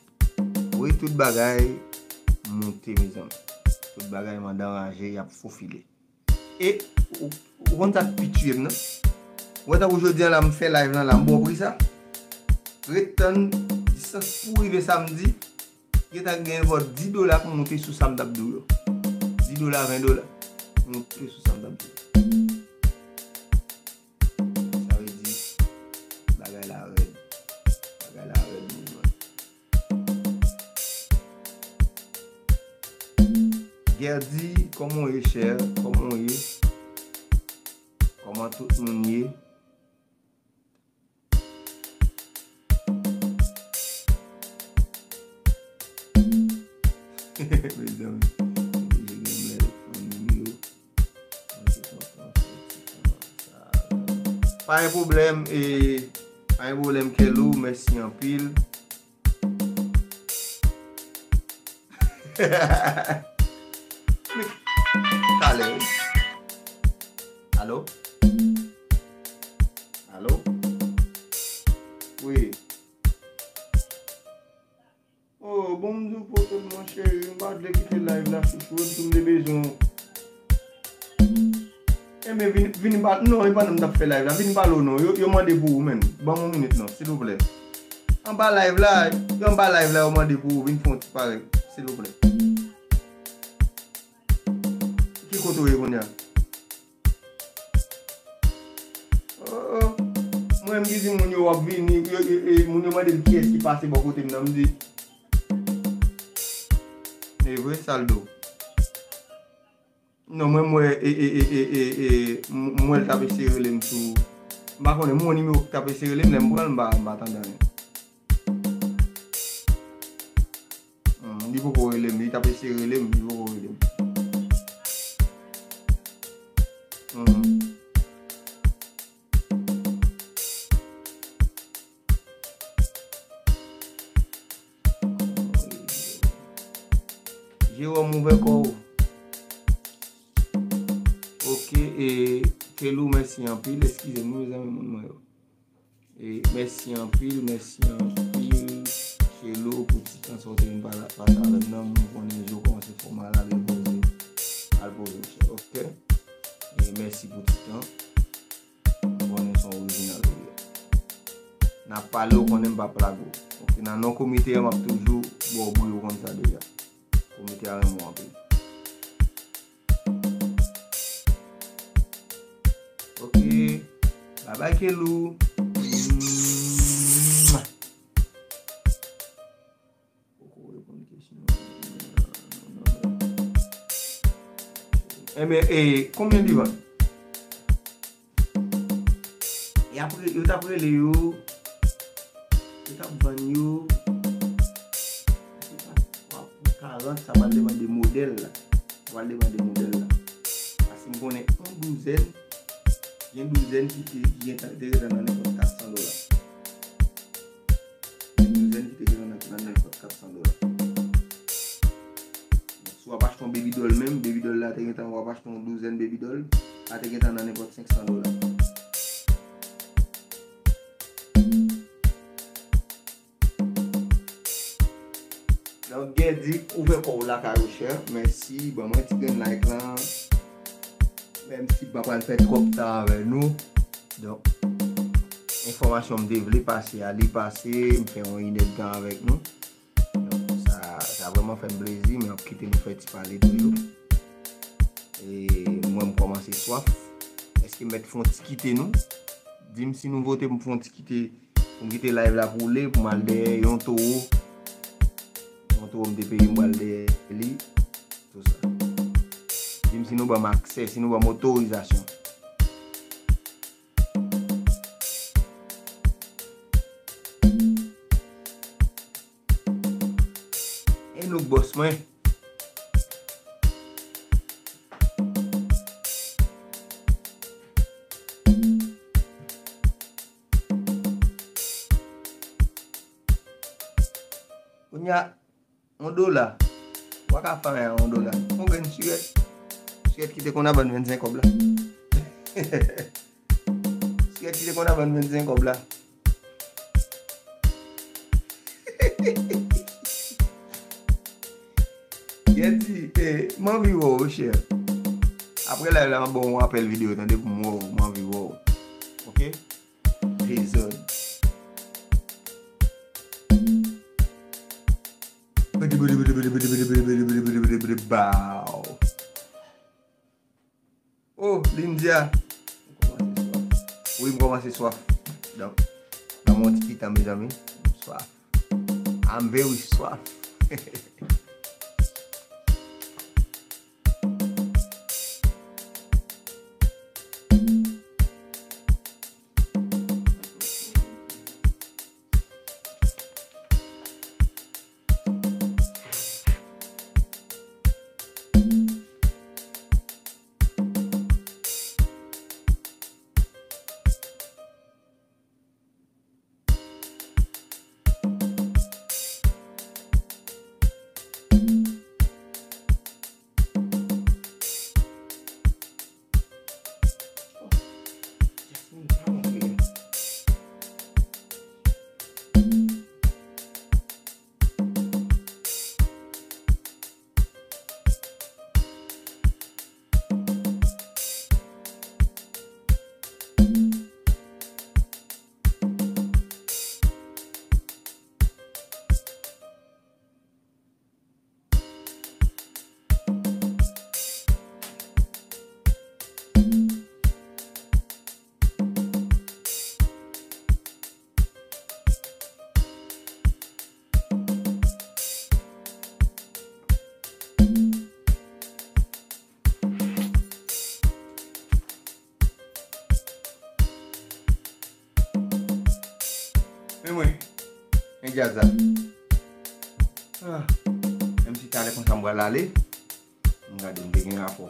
Wi, tout bagay monte, mezanmi. Tout bagay mande anraje, y ap fofile. E, ou, ou konn sa k pi tiye m nan? Ou wè tankou jodi a la, m fè live lan la, m ba w pri sa. Ret tann distans pou rive samdi. Gentan gen vòt dis dola pou monte sou sa m t ap di w yo. Dis dola, ven dola pou monte sou sa m t ap di w. Sa vle di, bagay la rèd. Bagay la rèd, moun mwen. Gerdy, kòman w ye, chè? Kòman w ye? Kòman tout moun ye? Mezanmi, oblije gen lè fanmi m yo. Mwen te kontan fè ti kòmantè sa. Pa gen pwoblèm, e, pa gen pwoblèm, Kelou, mèsi anpil. Talè. Alo? Alo? Wi. Oh, bon, m di w pote l, mon cheri, m pa Pa vle kite live la, chouchou, m tou m te bezwen w. Enben, vin, vin pa, non, e pa nou m t ap fè live la. Vin pale w non. Yo, yo mande pou ou, menn. Ban m yon minit non, silvouplè. Anba live la, yo anba live la, yo mande pou ou. Vin fè yon ti parèt, silvouplè. Ki kote w ye kounye a? Oh, oh. Mwen, m ki di moun yo w ap vini, yo, yo, e, moun yo mande m kiyès ki pase bò kote m nan, m di, e vre, sa l do. Non, mwen, m wè, e, e, e, e, e, e, m, m wè l t ap eseye rele m sou, m pa konnen, m wè nimewo k t ap eseye rele m, lè m pran l, m pa, m pa tande anyen. Hmm, li poko rele m, li t ap eseye rele m, li poko rele m. Hmm. Jewòm, ouvè kò w. Ok, e, Kelou, mèsi anpil. Eskize m wi, mezanmi, moun mwen yo. E, mèsi anpil, mèsi anpil, Kelou, pou ti tan sa w te vin pale, pase avè m nan. M konnen je w kòmanse fè w mal, al repoze. Al poze w, chè, ok? E, mèsi pou ti tan. M konnen se yon orijinal ou ye. N ap pale, ou konnen m p ap lage w. Ok, nan non komite a, m ap toujou ba w bri, ou konn sa deja. Komite a renmen w anpil. Ok. Bye bye, Kelou. Poko reponn kesyon. Enben, e, konbyen li vann? E apre, yo t ap rele yo, yo t ap vann yo, se pa twa pou karant, sa pral depann de modèl la. Sa pral depann de modèl la. Paske m konnen yon douzèn, gen douzèn ki te, ki gentan, te gentan nan nenpòt kat san dola. Gen douzèn ki te gentan nan, nan nenpòt kat san dola. Si w ap achte yon baby doll menm, baby doll la te gentan, w ap achte yon douzèn baby doll, la te gentan nan nenpòt senk san dola. Donk, Gèdi, ouvè kò w lakay ou, chè. Mèsi, ban mwen ti grenn like lan. Menm si m pa pral fè twòp tan avè nou. Donk, enfòmasyon m te vle pase a, li pase, m fè yon inèdtan avèk nou. Donk, sa, sa vrèman fè m plezi, men w ap kite nou fè ti pale toujou. E mwen, m kòmanse swaf. Èske m mèt fè yon ti kite nou? Di m si nou vote m fè yon ti kite, pou m kite live la pou li, pou m al dèyè yon towo. Yon towo m te peye, m pral dèyè li. Tou sa. Di m si nou ban m aksè, si nou ban m otorizasyon. E nou bòs mwen. Kounye a, yon dola. Ou pa ka fè anyen a yon dola. Yon grenn sirèt. Sirèt ki te konn ap vann vennsenk kòb la. Sirèt ki te konn ap vann vennsenk kòb la. Gèdi, eh, m anvi wè w, chè. Apre live la, m ap ba w yon apèl videyo, tande, pou m wè w, m anvi wè w. Ok? Dezòd. Bow. Oh, Lindia. Wi, m kòmanse swaf. Donk, ban m yon ti pitan, mezanmi. M swaf. I'm very swaf. Men mwen, men djaz la. Ah, menm si talè konsa m pral ale, m gade m te gen rapò.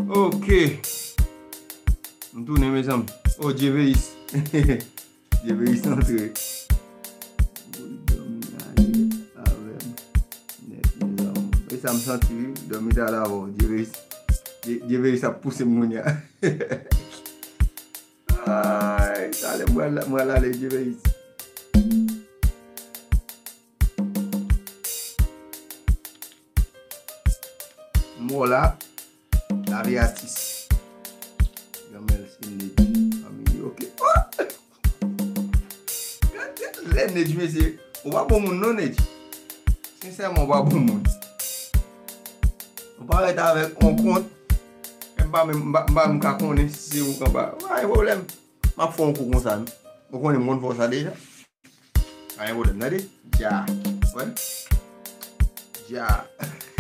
Ok. M tounen, mezanmi. Oh, Djeveis. Djeveis antre. Woy, dòmi ale avè m nèt, mezanmi. E sa m santi, wi. Dòmi t al avè w, Djeveis. Dje-, Djeveis ap pouse m kounye a. Ay, talè m pral, m pral ale, Djeveis. M wè w la, lavi atis. Granmèl se Nedj, fanmi li, ok. Oh! Gade lè Nedj, mesye. Ou pa bon moun non, Nedj. Sensèman, ou pa bon moun. Ou parèt avèk yon kont. M pa menm, m pa, m pa menm ka konnen si se ou k anba. Pa gen pwoblèm. M ap fè yon kou konsa, non. Ou konnen m konn fè w sa deja. Pa gen pwoblèm, tande. Dja. Wè. Dja.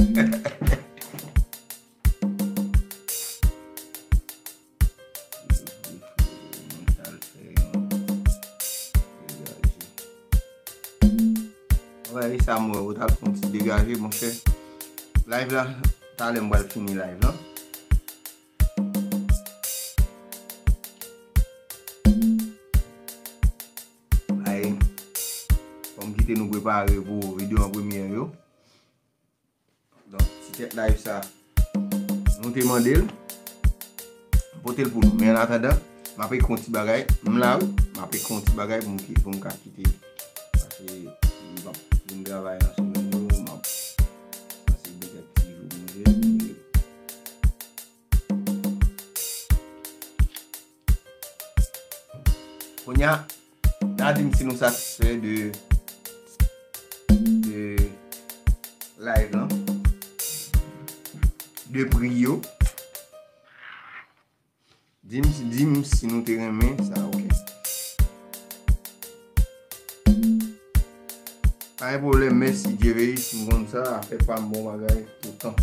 Mwen t al fè yon degaje. Wè, e sa m wè, ou t al fè yon ti degaje, monchè. Live la, talè m pral fini live la. Ay, fò m kite nou prepare pou videyo an premye yo. Donk, ti tèt live sa, nou te mande l, pote l pou nou. Men an atandan, m ap ekri yon ti bagay. M la, wi. M ap ekri yon ti bagay pou m ki, pou m ka kite. Paske m p ap vin travay nan semèn yo, m ap sanse gen kèk ti jou pou manje. Kounye a, n a di m si nou satisfè de, de live lan, de pri yo. Di m, di m si nou te renmen sa, ok. Pa gen pwoblèm, mèsi Djeveis, m konn sa, afè pa m bon bagay toutan.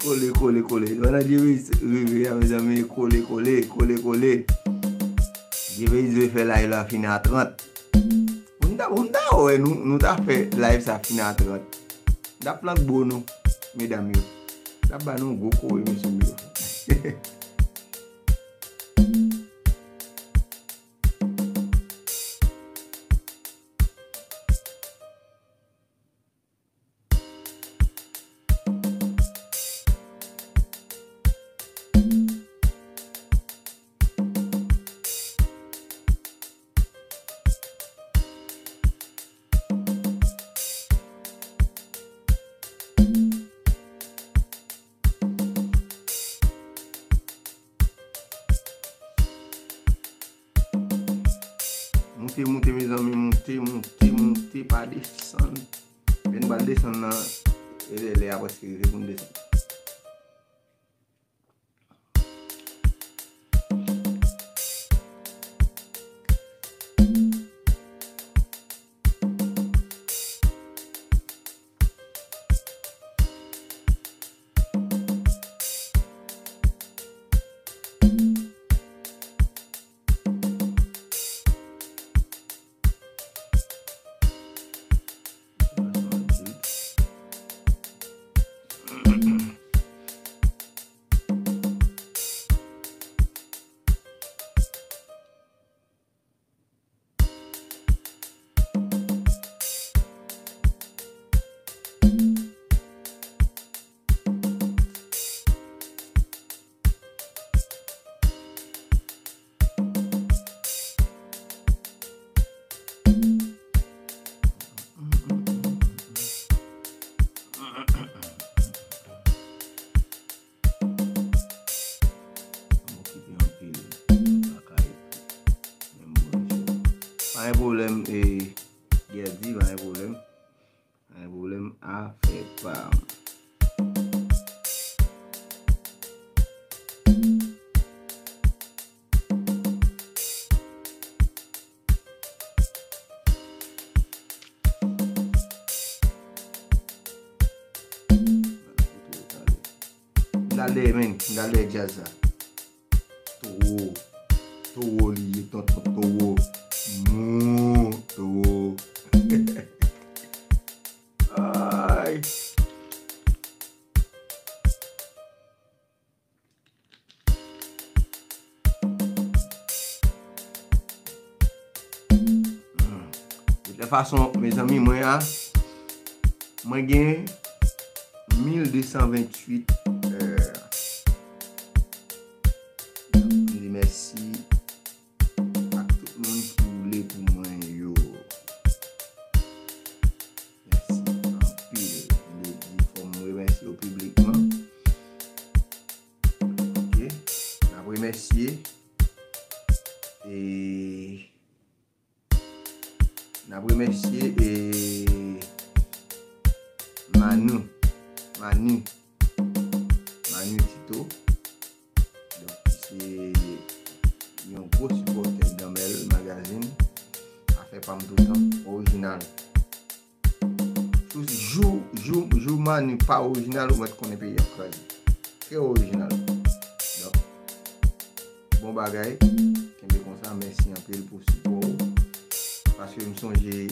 Kole, kole, kole. Pandan Djeveis rive a, mezanmi, kole, kole, kole, kole. Djeveis vle fè live la fini a trant. Ou ta, ou ta wè nou, nou ta fè live sa fini a trant. N ap flank bo nou, medam yo. N ap ba nou gwo kore, mesye yo. Moute, moute, mezanmi, moute, moute, moute, pa desann. Vin pral desann nan, e lè, lè a prèske rive pou n desann. M okipe anpil, m pa ka epi menm branche. Pa gen pwoblèm, e, Gerdy, pa gen pwoblèm. Pa gen pwoblèm, afè pa m. M dal dèyè, men, m dal dèyè djaz la. Towo. Towo li ye, tonton Towo. Mou, Towo. Ay. Hmm. De tout fason, mezanmi, mwen a, mwen gen mil de san venntuit è. M di mèsi ak tout moun ki woule pou mwen yo. Mèsi anpil. M te di fò m remèsye yo piblikman. Ok. N ap remèsye. E n ap remèsye, e, Manu. Manu. Manu Tito. Donk, se yon gwo sipòtè Granmèl Magazine. Afè pa m toutan, orijinal. Jou, jou, jou, jou Manu pa orijinal, ou mèt konnen peyi ap kraze. Trè orijinal. Donk, bon bagay. Kenbe konsa. Mèsi anpil pou sipò ou. Paske m sonje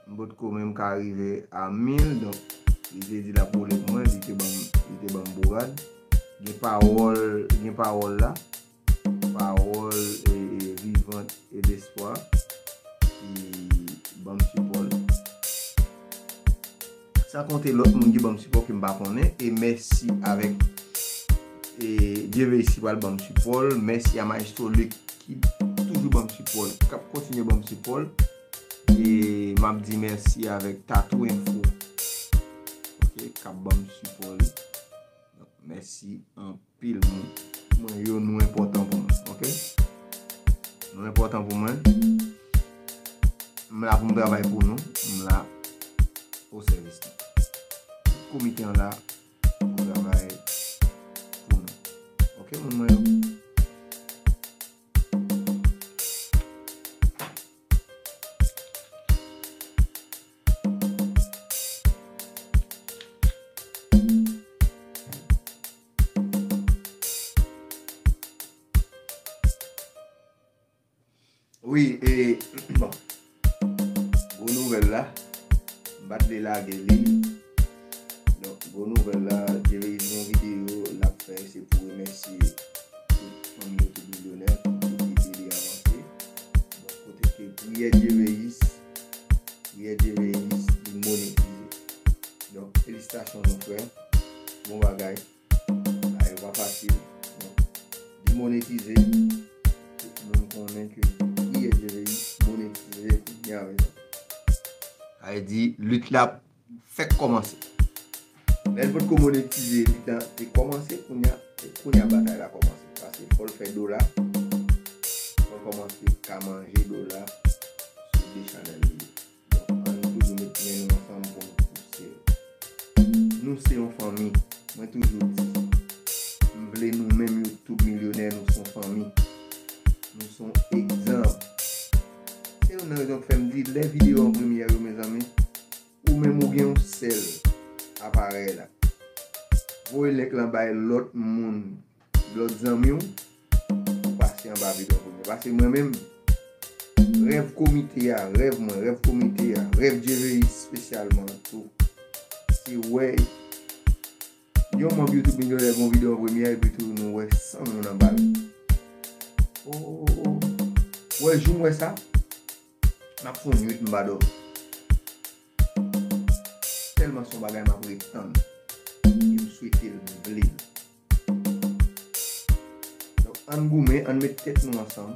m potko menm ka rive a mil, donk li te di l ap woule pou mwen, li te ban m, li te ban m bourad. Gen pawòl, gen pawòl la, pawòl, e, e, vivant e despwa ki ban m sipò l. San konte lòt moun ki ban m sipò ke m pa konnen. E mèsi avèk, e, Djeveyis ki pral ban m sipò l. Mèsi a Maestro Luc ki toujou ban m sipò l, k ap kontinye ban m sipò l. E m ap di mèsi avèk Tatou Info, ok, k ap ban m sipò li. Donk, mèsi anpil moun. Mwen yo, nou enpòtan pou mwen, ok? Nou enpòtan pou mwen. M la pou m travay pou nou. M la o sèvis nou. Komite an la pou travay pou nou. Ok, moun mwen yo? Wi, e, bon. Gwo nouvèl la. M pa t vle lage li. Donk, gwo nouvèl la, Djeveyis gen yon videyo l ap fè, se pou remèsye tout fanmi yo, tout milyonè ki ede li avanse. Donk, kote ke priyè Djeveyis, priyè Djeveyis, li monetize. Donk, felisitasyon nou, frè. Bon bagay. Bagay yo pa fasil. Donk, li monetize. Tout moun konnen ke priyè Djeveyis monetize kounye a menm. Sa vle di, lit la fèk kòmanse. Lè l potko monetize, lit la te kòmanse, kounye a, se kounye a batay la kòmanse. Paske fò l fè dola, fò l kòmanse ka manje dola sou de chanèl li yo. Donk, ann toujou met men nou ansanm pou nou pouse l. Nou se yon fanmi. Mwen toujou di, m vle nou menm YouTube milyonè, nou se yon fanmi. Nou se yon egzanp. Se youn nan rezon k fè m di, lè videyo an premyè yo, mezanmi, ou menm ou gen yon sèl aparèy la. Voye link lan bay lòt moun, lòt zanmi w, pou pase anba videyo an premyè. Paske mwen menm, rèv komite a, rèv mwen, rèv komite a, rèv Djeveyis espesyalman tou, se wè yon manm YouTube milyonè gon videyo an premyè, epi tou nou wè san moun anba l. O, o, o. Wè, jou m wè sa, m ap fè yon nuit m pa dòmi. Tèlman se yon bagay m ap ret tann. E m swete l, m vle l. Donk, ann goumen, ann met tèt nou ansanm.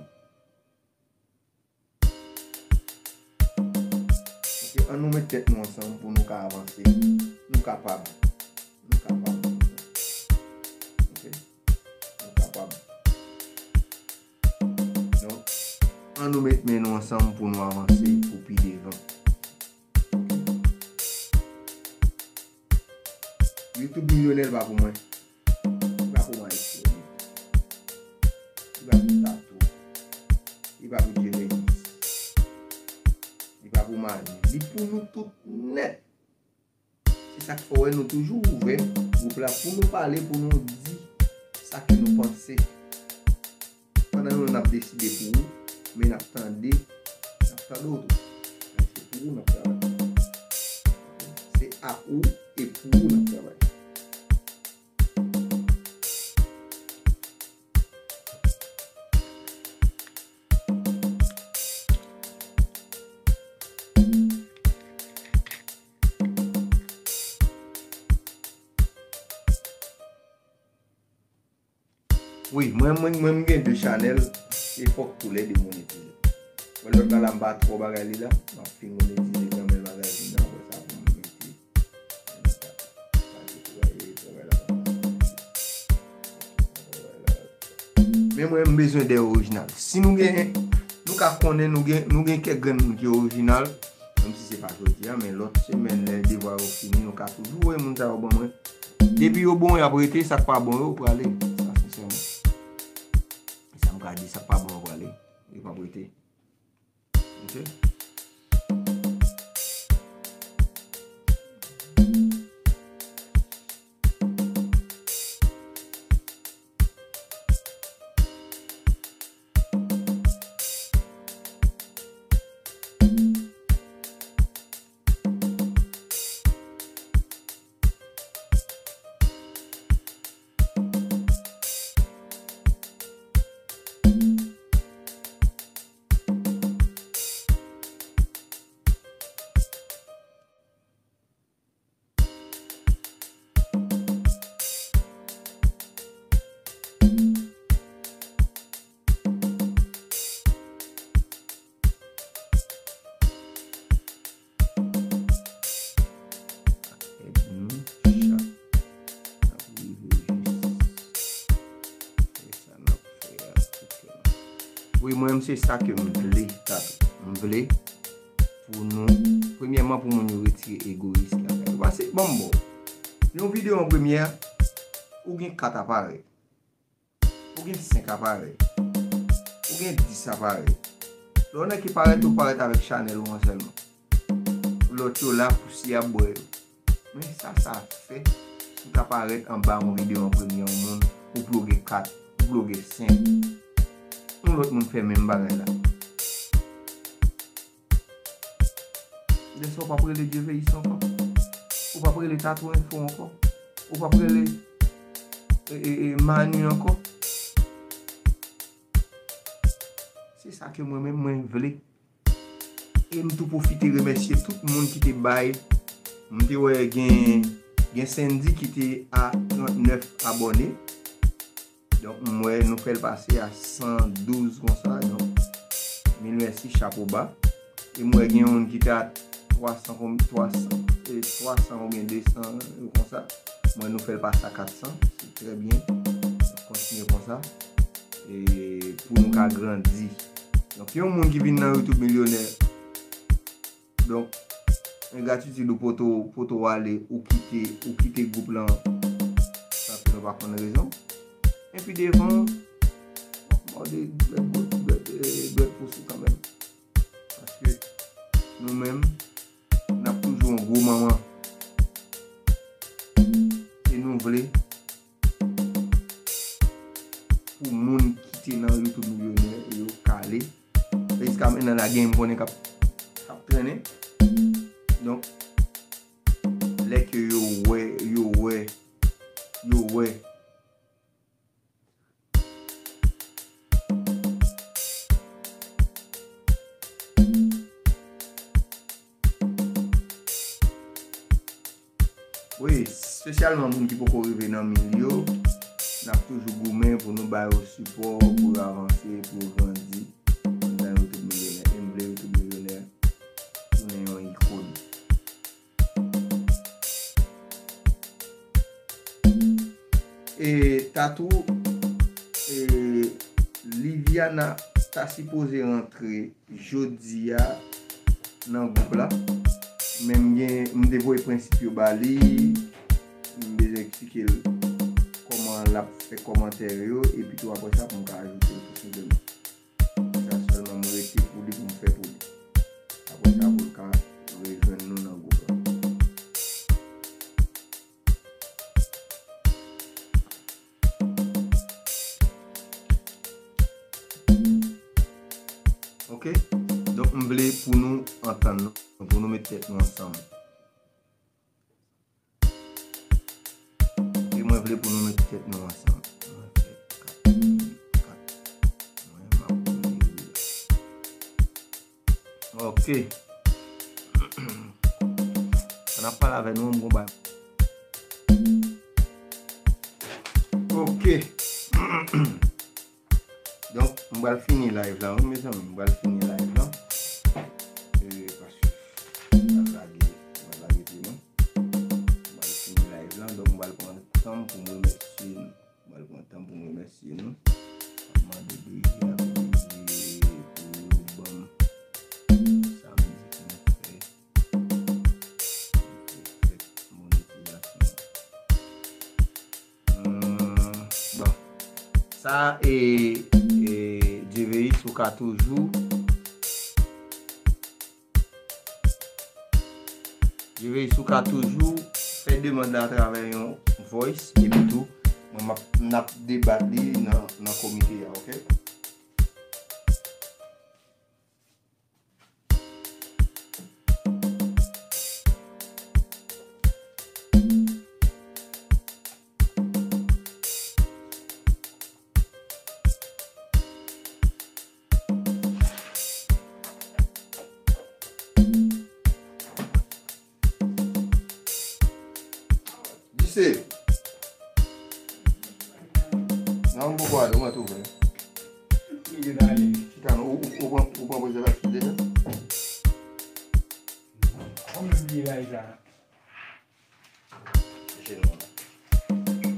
Ok, ann nou met tèt nou ansanm pou nou ka avanse. Nou kapab. Nou kapab. Ok? Nou kapab. Donk, ann nou met men nou ansanm pou nou avanse pou pi devan. YouTube milyonè pa pou mwen. Li pa pou Maestro. Li pa pou Tato. Li pa pou Djeveyis. Li pa pou Mani. Li pou nou tout nèt. Se sa k fè w wè nou toujou ouvè gwoup la pou nou pale, pou nou di sa ke nou panse. Pandan nou n ap deside pou ou, men n ap tande, n ap tande w tou. Men se pou ou n ap travay. Se ak ou e pou ou n ap travay. Wi, mwen, mwen, mwen, m gen de chanèl, e fòk toulède monetize. Mwen, lòt la, la, m pa twò bagay li la, m ap fin monetize granmè magazin nan, apre sa pou m mete. Men mwen, m bezwen de orijinal. Si nou gen, nou ka konnen, nou gen, nou gen kèk grenn moun ki orijinal, menm si se pa jodi a, men lòt semèn, lè devwa yo fini, nou ka toujou voye moun sa yo ban mwen. Depi yo bon, y ap rete, sa k pa bon yo prale. Sa, sensèman. E sa m ka di, sa k pa bon yo prale. Yo p ap rete. Ok? Èd nou chak n ap rive jis fè sa n ap fè a tout kè nou. Wi, mwen menm se sa ke m vle, Tato. M vle pou nou, premyèman pou moun yo retire egoyis lakay yo. Pase, ban m ba w. Yon videyo an premyè, ou gen kat aparèy. Ou gen senk aparèy. Ou gen dis aparèy. Lè w nan ki parèt, ou parèt avèk chanèl ou an sèlman. Lòt yo la pou si y ap bwè yo. Men sa, sa fè, si w ta parèt anba yon videyo an premye, yon moun, ou ploge kat, ou ploge senk. Yon lòt moun fè menm bagay la. Lè sa w p ap rele Djeveyis ankò. Ou p ap rele Tatou Enfo ankò. Ou p ap rele, e, e, e, Manu ankò. Se sa ke mwen menm mwen vle. E m tou pwofite remèsye tout moun ki te bay. M te wè gen, gen Sandy ki te a trannèf abòne. Donk, m wè nou fè l pase a san douz konsa. Donk, mil mèsi, chapo ba. E m wè gen youn ki te a twa san, konm-, twa san, e, twa san oubyen de san konsa. M wè nou fè l pase a kat san. Se trè byen. Kontinye konsa. E pou nou ka grandi. Donk, yon moun ki vin nan YouTube milyonè, donk, engratitid ou poto, poto ale, ou kite, ou kite gwoup lan, san ke nou pa konn rezon. Epi devan, w ap mòde dwèt, dwèt, eh, dwèt pou sou kanmenm. Paske nou menm, n ap toujou yon gwo manman. E nou vle pou moun ki te nan YouTube milyonè yo kale. E jiska mentnan la gen m konnen k ap, k ap trennen. Donk, lè ke yo wè, yo wè, yo wè Wi, espesyalman moun ki poko rive nan mil yo, n ap toujou goumen pou nou ba yo sipò, pou yo avanse, pou yo grandi. Pandan yo tout milyonè, e m vle yo tout milyonè, tounen yon ikòn. E Tatou, e Liviana ta sipoze rantre jodi a nan gwoup la. Men m gen, m te voye prensip yo ba li. M bezwen eksplike l kòman l ap fè kòmantè yo, epi tou apre sa pou m ka ajoute l tou senpleman. Sa sèlman m rete pou li, pou m fè pou li. Apre sa pou l ka rejwenn nou nan gwoup la. Ok? Donk, m vle pou nou antann nou, pou nou met tèt nou ansanm. E mwen vle pou nou met tèt nou ansanm. Mwen fè kat, kat. Mwen, m ap kouri wi la. Ok. Sa n ap pale avè nou, m gon bagay. Ok. Donk, m pral fini live la, wi, mezanmi. M pral fini live la. E, paske m pral lage, m pral lage pi non. M pral fini live la, donk m pral pran tan m pou m remèsye nou. M pral pran tan pou m remèsye nou. M ap mande D J ak D J pou yo ban m sa mizik nou fè. Fèt monetizasyon. Hmm, bon. Sa e, e Djeveyis ou ka toujou. Djeveyis ou ka toujou fè demann la atravè yon voice, epi tou, mwen m ap, n ap debat li nan, nan komite a, ok? Dise. Nan m poko ale, ou mèt ouvè. Chita non, ou, ou, ou pran, ou pran prezèvatif deja? Ou menm bliye bagay sa.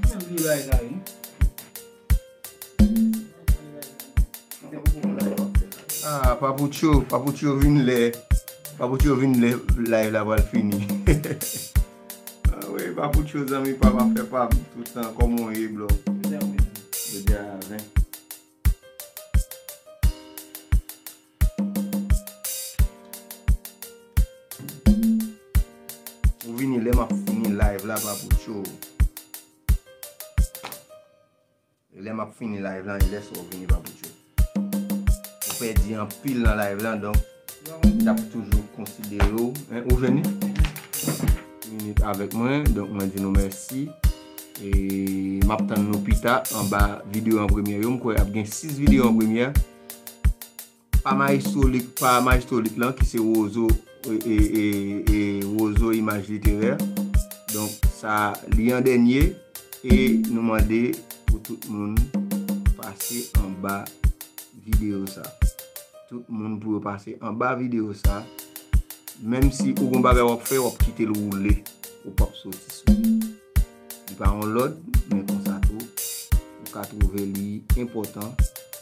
Menm bliye bagay sa, wi. Ah, Papoucho, Papoucho vin lè, Papoucho vin lè live la pral fini. Ah wi, Papoucho zanmi pa m ap fè pa m tout tan, kòman w ye, bro? Jodi a ven. Ou vini lè m ap fini live la, Papoucho. Lè m ap fini live lan, e lè sa w vini, Papoucho. Ou pèdi anpil nan live lan, donk, n ap toujou konsidere w. Hein, ou vini? Minit avèk mwen, donk, mwen di nou mèsi. E m ap tann nou pita anba videyo an premye yo. M kwè ap gen sis videyo an premye. Pa Maestro Lik, pa Maestro Lik lan, ki se Wozo, e, e, e, e, Wozo Imaj Literè. Donk, sa, li an dènye, e nou mande pou tout moun pase anba videyo sa. Tout moun pou yo pase anba videyo sa. Menm si ou gon bagay w ap fè, w ap kite l woule, ou p ap soti sou li. Li pa yon lòd, men konsa tou, ou ka twouve li enpòtan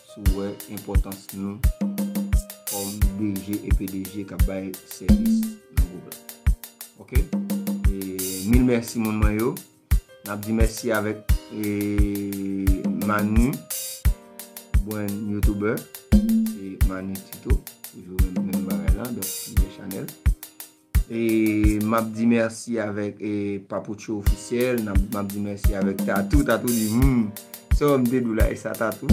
si w wè enpòtans nou kòm D J e P D G k ap bay sèvis nan gwoup la. Oke? E mil mèsi moun mwen yo. N ap di mèsi avèk, e, Manu, brand YouTuber. Se Manu Tito. Toujou menm, menm bagay la. Donk, plizyè chanèl. E m ap di mèsi avèk, e, Papoucho Ofisyèl. N ap, m ap di mèsi avèk Tatou. Tatou di, hmm, sa w m te di w la, e sa Tatou.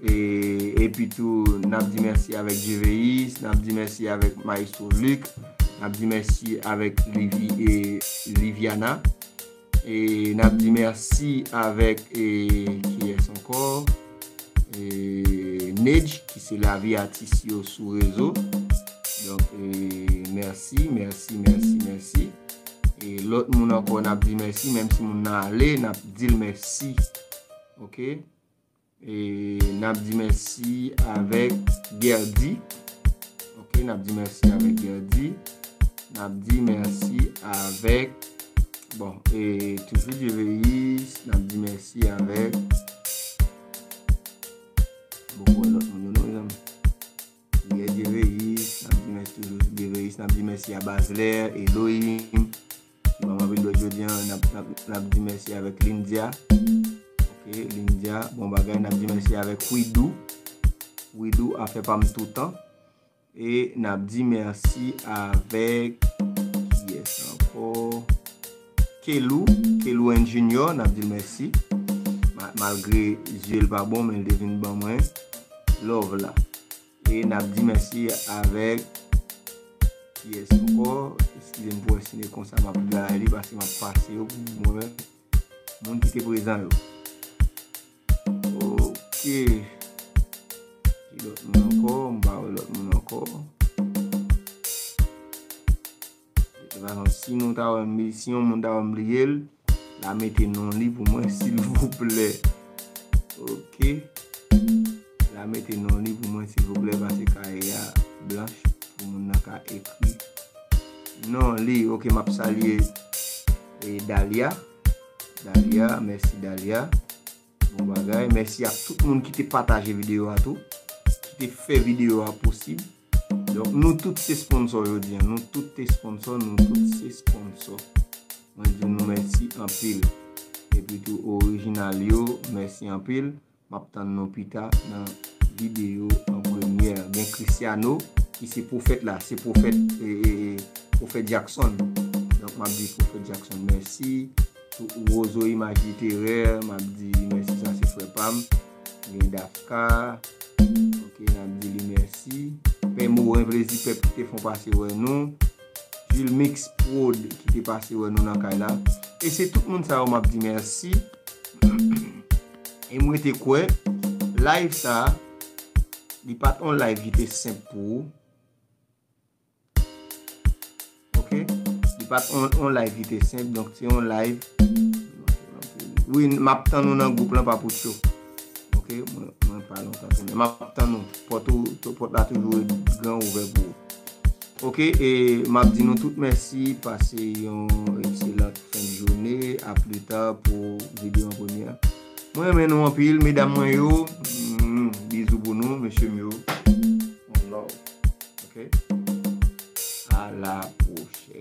E, epi tou, n ap di mèsi avèk Jeveis, n ap di mèsi avèk Maestro Luc, n ap di mèsi avèk Livi, e, Liviana. E n ap di mèsi avèk, e, kiyès ankò? E, Nedj, ki se lavi atis yo sou rezo. Donk, e, mèsi, mèsi, mèsi, mèsi. E lòt moun ankò, n ap di mèsi, menm si moun nan ale, n ap di l mèsi. Oke? E n ap di mèsi avèk Gerdy. Oke, n ap di mèsi avèk Gerdy. N ap di mèsi avèk, bon, e toujou Dieveis, n ap di mèsi avèk, bon, pou lòt moun yo, non, mezanmi. Pierre Dieveis, n ap di mèsi toujou Dieveis, n ap di mèsi a Bazler, Elohim, ki ban m anpil dwèt jodi a, n ap, n ap, n ap di mèsi avèk Lindia. Oke, Lindia, bon bagay, n ap di mèsi avèk Widou. Widou, afè pa m toutan. E n ap di mèsi avèk, kiyès ankò? Kelou, Kelou and Junior, n ap di l mèsi. Ma-, malgre zye l pa bon, men l te vin ban mwen love la. E n ap di mèsi avèk, kiyès ankò? Eskize m pou wè si se konsa m ap gade li, paske m ap pase yo pou mwen menm. Moun ki te prezan yo. Oke. Ki lòt moun ankò? M pa wè lòt moun ankò. De tout fason, si nou ta wè m, si yon moun ta wè m bliye l, la mete non li pou mwen, silvouplè. Oke. La mete non li pou mwen, silvouplè, paske kaye a blanch pou moun nan ka ekri non li. Oke, m ap salye, e, Dalia. Dalia, mèsi Dalia. Bon bagay. Mèsi ak tout moun ki te pataje videyo a tou, ki te fè videyo a posib. Donk, nou tout se sponsò jodi a. Nou tout se sponsò, nou tout se sponsò. Mwen di nou mèsi anpil. Epi tou, orijinal yo, mèsi anpil. M ap tann nou pita nan videyo an premyè. Gen Cristiano, ki se pwofèt la, se pwofèt, e, e, e, pwofèt Jackson. Donk, m ap di pwofèt Jackson mèsi. Tou Rozo Imaj Literè, m ap di mèsi, sa se frè pa m. Gen Dafka, oke, n ap di li mèsi. Pè Moren, Plezi Pèp ki te fè yon pase wè nou. Jules Mix Prod ki te pase wè nou nan kay la. E se tout moun sa yo m ap di mèsi. E m rete kwè, live sa, li pa t yon live ki te senp pou ou. Oke? Li pa t yon, yon live ki te senp, donk se yon live. Wi, m ap tann nou nan gwoup lan, Papoucho. Oke? Mwen, mwen pa lontan tounen. M ap tann nou. Pòt ou, pòt la toujou ret gran ouvè pou ou. Oke, e m ap di nou tout mèsi, pase yon ekselan fen de jounen, a pli ta pou videyo an premyè. Mwen renmen nou anpil, medam mwen yo. Mm, bizou pou nou, mesye m yo. One love. Oke? A la pwochèn.